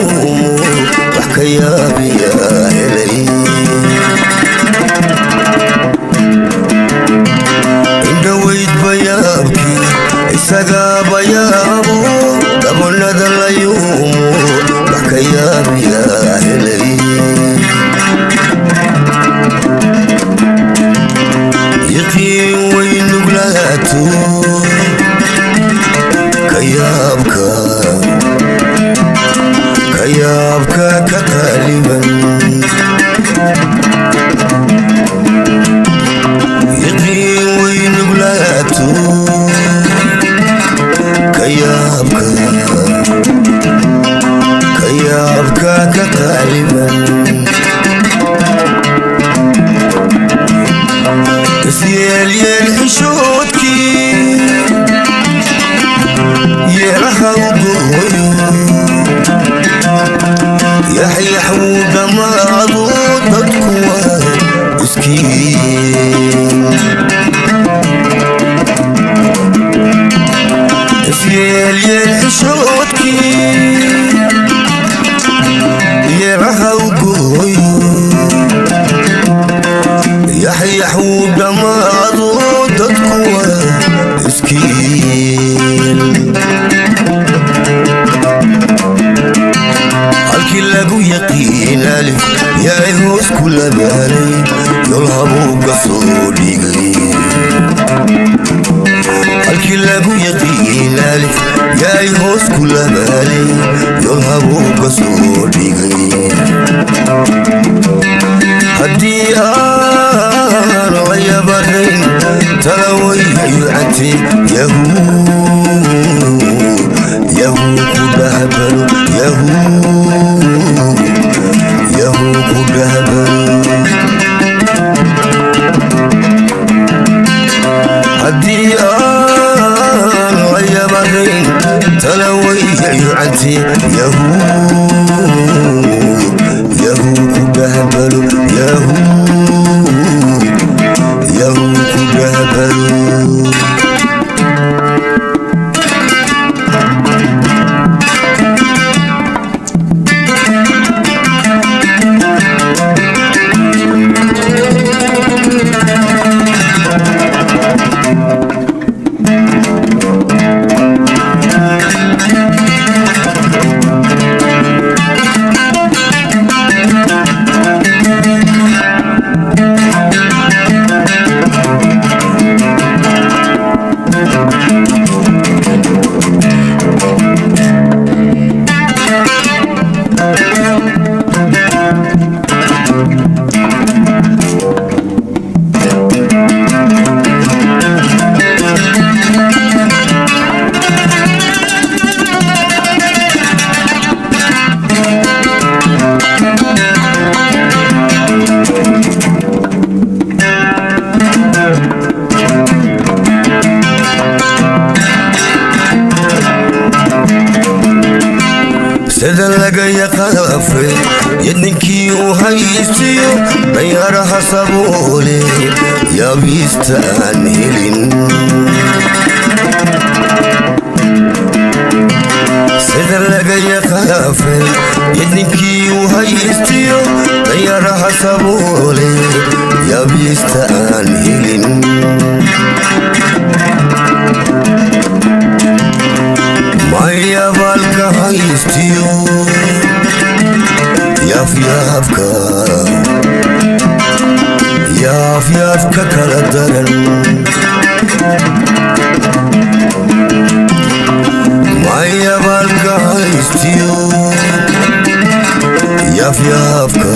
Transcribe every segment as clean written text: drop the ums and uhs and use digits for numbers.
layuumo wax ka yaabiyaa helay. Indhaweyd bayaabkii isagaa bayaabo, dabanada layuumo wax ka yaabiyaa helay. Yiqiin way nuglaato kayaabka, kayaabka ka qaaliban. Yiqiin way nuglaato kayaabka, kayaabka ka qaaliban. Isyeelyeel xishoodkii yeelaha u gooyo, yaxyax wuu dhammaado, dadku waa iskiin. Isyeelyeel xishoodkii yeelaha u gooyo, yaxyax wuu dhammaado, dadku waa iskiin. Halkii lagu yaqiin alif yaay hoos ku labaalay, yol habuuga soo dhigay. Halkii lagu yaqiin alif yaay hoos ku labaalay, yol habuuga soo dhigay. Haddii aan la yabarayn talawayayucate, yahuu yahuu ku dhahbalo, yahuu yahuu ku dhahbalo. Haddii aan la yabarayn talawayayucate, yahuu yahuu ku dhahbalo, yahuu yahuu ku dhahbalo. Sida laga yaqaafay yadninkii u haystiyo dayaaraha saboole, yaabiista aan helin. Sida laga yaqaafay yadninkii u haystiyo dayaaraha saboole, yaabiista aan helin. Mayabaalka haystiyo yaafyaafka, yaafyaafka kala daran. Mayabaalka haystiyo yaafyaafka,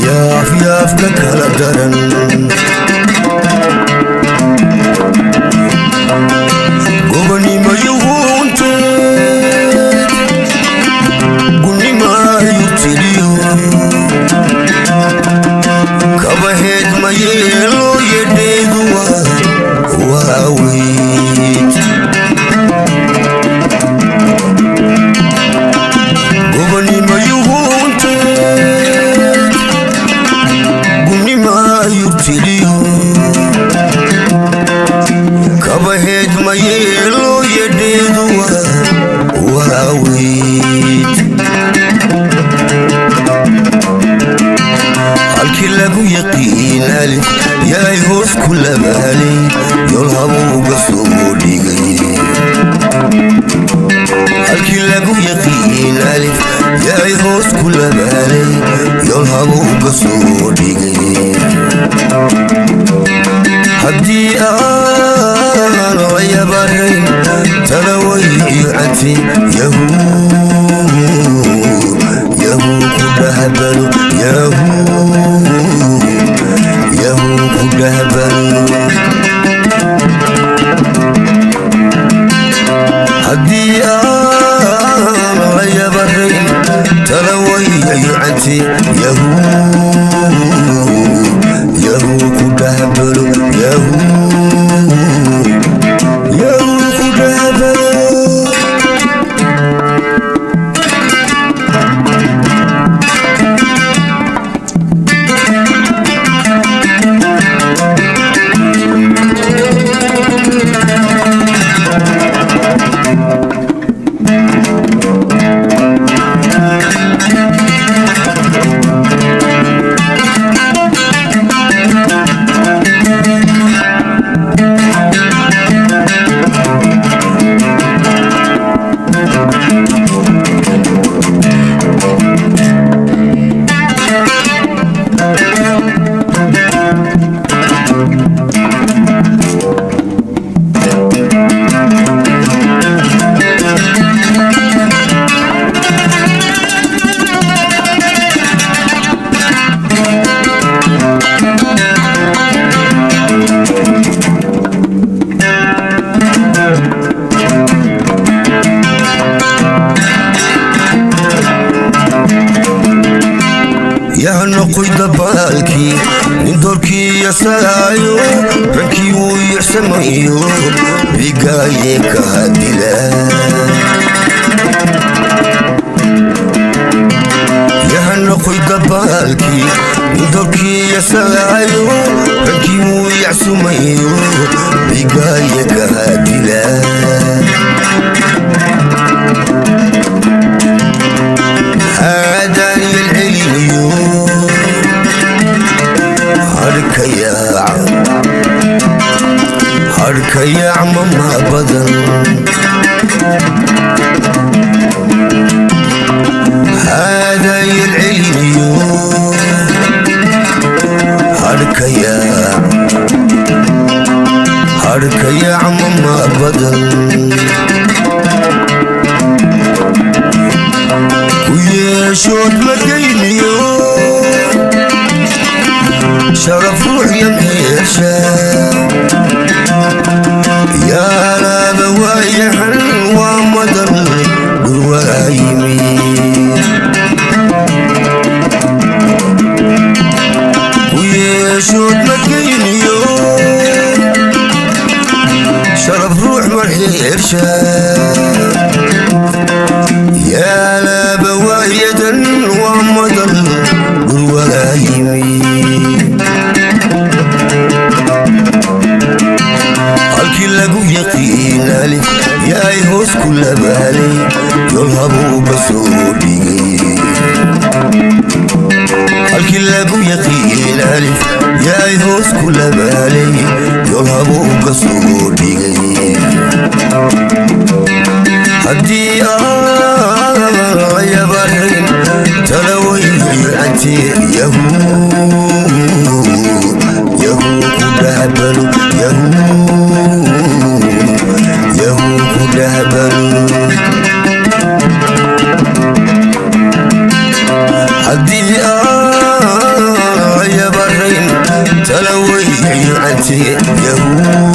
yaafyaafka kala daran. Gobonimayuhunteed gunimayutiliyo kabaheed mayeelo yedheedu waaweyd. Gobonimayuhunteed gunimayutiliyo Daawid, halkii lagu yaqiin alif yaay hoos ku labaalay, yool habowga soo dhigay. Halkii lagu yaqiin alif yaay hoos ku labaalay, yool habowga soo dhigay. Haddii aan layabarayn talawaycati, yahuu yahuu ku dhahbalo, yahuu yahuu ku dhahbalo. Haddii aan layabarayn talawaycati, yahuu yahuu ku dhahbalo, yahuu yahuu ku dhahbalo. Yahnoqoy dabaalkii nin doorkii yasaayo, rankii wuu yeersamayo, bigaaye kahadila. Yahnoqoy dabaalkii nin doorkii yasaayo, rankii wuu yacsumayo, bigaaye kahadila. Haadaan yalceliyo harka yaacma ma badan. Haadaan yalceliyo harka yaac, harka yaacma ma badan. Ku yeeshood ma geyniyo sharaf ruux yameesha, yaalaaba waayahan waa madan dhurwaa yimi. Ku yeeshood ma geyniyo sharaf ruux marxeersha, yaalaaba waayadan waa madan dhurwaa yimi. Halkii lagu yaqiin alif yaay hoos ku labaalay, yool habuuba soo dhigay. Halkii lagu yaqiin alif yaay hoos ku labaalay, yool habuuga soo dhigay. Haddii aan layabarayn talawaycati, yahuu yahuu ku dhahbalo, yahuu yahuu ku dhahbalo. Haddii aan layabarayn talawaycati, yahuu